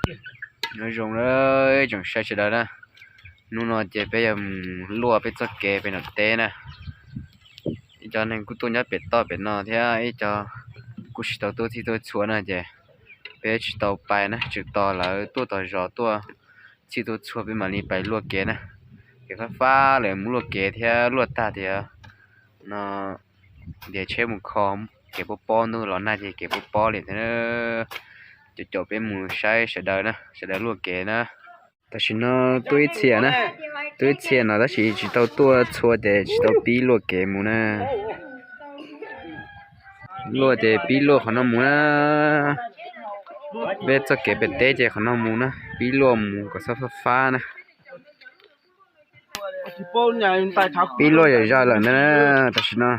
Nyob zoo na, tsoom saib sawv daws na. Hnub no ces peb yuav mus luaj peb txoj kev pem nram teb na. Ib co neeg kuj tuaj nyob pem toj pem no thiab, ib co kuj tsis tau tuaj txhij tuaj txhua na ces peb tsis tau pais na, tseem tos lawv tuaj tom zos tuaj txhij tuaj txhua peb mam li pais luaj kev na. Kev fab fab lawm, mus luaj kev thiab luaj tag tias no ntiav tsheb mus kho kev pob pob, ntuj los nag ces kev pob pob li thiab. Caum caum peb mus saib sawv daws na, sawv daws luaj kev na. Tam sim no tuaj ib txhia na, tuaj ib txhia no tab sis tsis tau tuaj txhua ces tsis tau pib luaj kev mus na. Luaj ces pib luaj qhov no mus na. Peb txoj kev pem teb ces qhov no mus na, pib luaj mus kom txhob fab fab na. Pib luaj zom zaws lawm ntag na, tam sim no.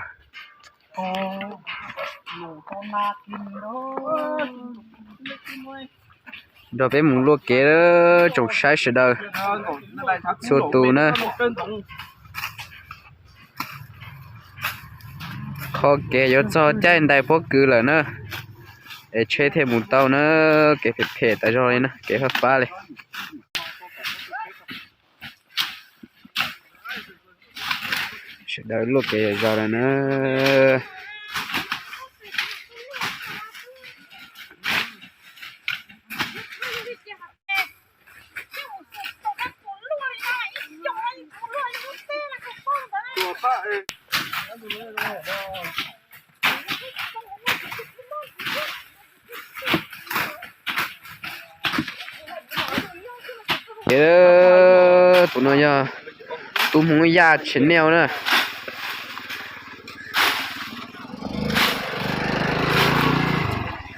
Nrog peb mus luaj kev, tsoom saib sawv daws txhua tus na. Qhov kev yuav txog caij ntais pob kws lawm na, es tsheb thiaj mus tau na. Kev phem phem tas zog li na, kev fab fab li. Sawv daws luaj kev zom zaws lawm na. Ces tus no yog tub Hmoob Yaj channel na.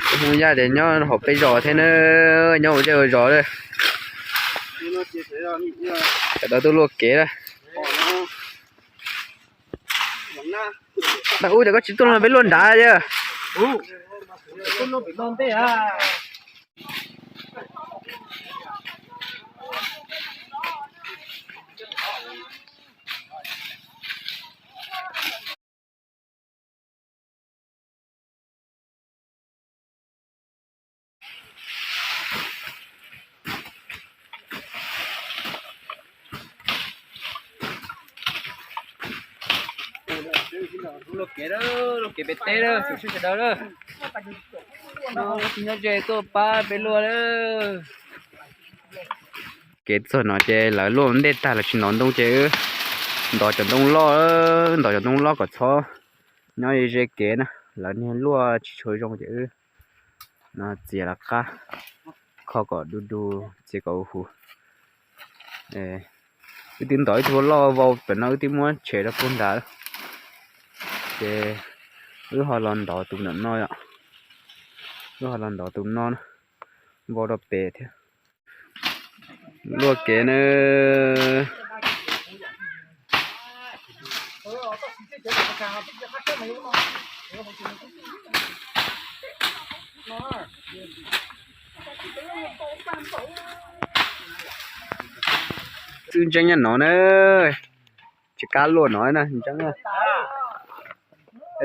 Tub Hmoob Yaj ces nyob hauv peb zos thiab na, nyob ua zej ua zos na. Sawv daws tuaj luaj kev na. Nag ub ces koj tsis tuaj no peb luaj nrad yog. Luaj kev, luaj kev pem teb na, tsoom saib sawv daws na. Nyob ze tuaj pab peb luaj na. Kev txog no ces lawv luaj ntej tag lawv tsis ntov ntoo ces wb ntov cov ntoo loj, ntov cov ntoo loj kom txhob nyob ze kev na, lawv niag luaj tsis tshua zoo ces wb no txiav lawv qab, kho kom du du, txiav kom huv huv. Wb twb ntov ib tug loj vau pem no, wb twb muab tshem rau puag nrad, ces wb ho los ntov tus ntawm no yom. Wb ho los ntov tus no na, vau rau pem thiab. Luaj kev na. Txawb ntseeb nyob no na, tsis kam luaj no na, ntseeb.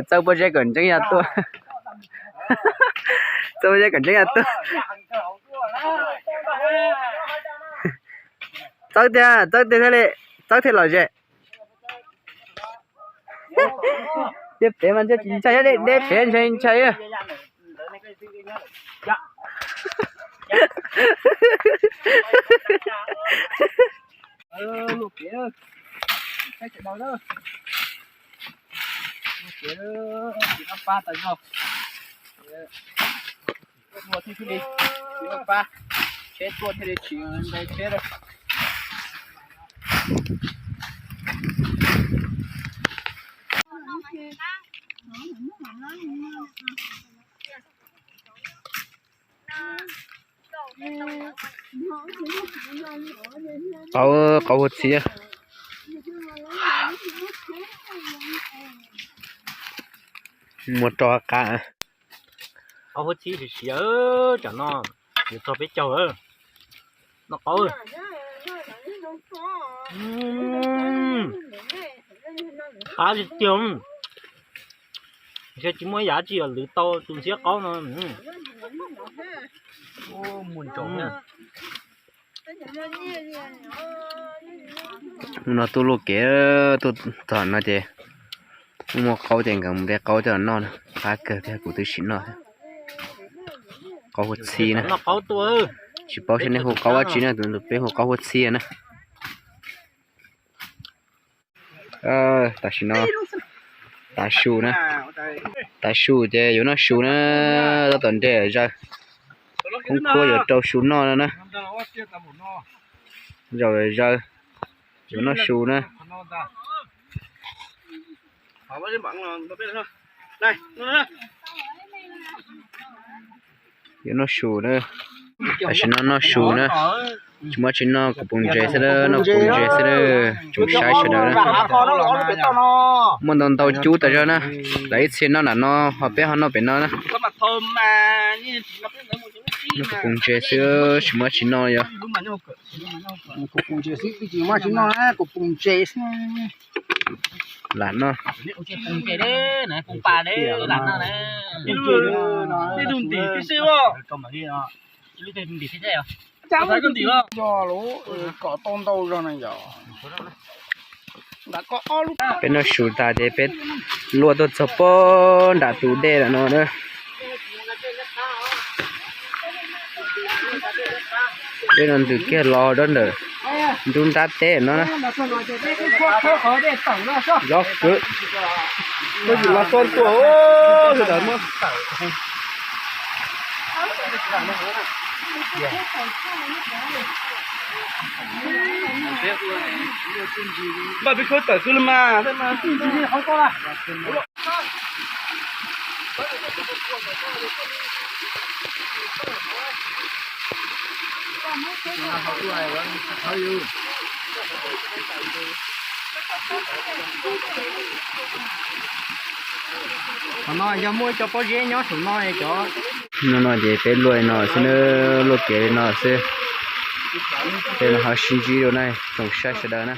Txawb pob zeb kom ntseeb yaj tuaj. Txawb pob zeb kom ntseeb yaj tuaj. Txawb tiag, txawb tiag thiaj li, txawb thiaj lom zem. Tiag pem mas ntshai tsis ntshai, deb deb pem ntshai ntshai. Luaj kev, saib sawv daws na. Luaj kev, tsis pab tau zog. Tuaj thiaj li tsis pab, tsheb tuaj thiaj li tsis ntes tsheb lawm. Qau, qau huv txhiv. Muab rau qab. Qau huv txhiv siav siav, tsam no yuav txog peb caug lawm. Noj qaub. Qab tiag tiag. Ntshe tsis muaj ib yam tsi lwv tau tus ntxhiab qaub no. Hnub no tuaj luaj kev tuaj txog no ces muaj qaub ces nkawd mus de qaub coj los noj na, qab kawg thiab kuv twb tsis noj thiab. Qaub huab txhib na, tsis paub seb nej hu qaub dab tsi na, tus peb hu qaub huab txhib na. Tam sim no tav su na, tav su ces yuav noj su na, tab tom nres zaws, khoob khuab yuav rau su noj no na. Zaum zaws yuav noj su na. Yuav noj su na. Tam sim no noj su na. Tsis muaj tsis noj kuv phooj ywg xwb na, noj kuv phooj ywg xwb na. Tsoom saib sawv daws na, muaj ntau ntau cub tas zog na. Lawv ib txhia noj nram no ho peb ho noj pem no na. Noj kuv phooj ywg xwb, tsis muaj tsis noj yog. Lam noj. Peb noj su tas ces peb luaj tuaj txog pob nram tus dej lawm no na. Dej no ntws kiag los rau ntawm nruab nrab teb no na. Zov kwv, koj tsis los txog tuaj, sawv daws muab. Npaj peb khaub tawm xwb los mas. Qhov no yog muaj ib co pob zeb nyob saum no cov. No no ces peb luaj li no xwb na, luaj kev li no xwb. Peb los ho sib ntsib dua na tsoom saib sawv daws na.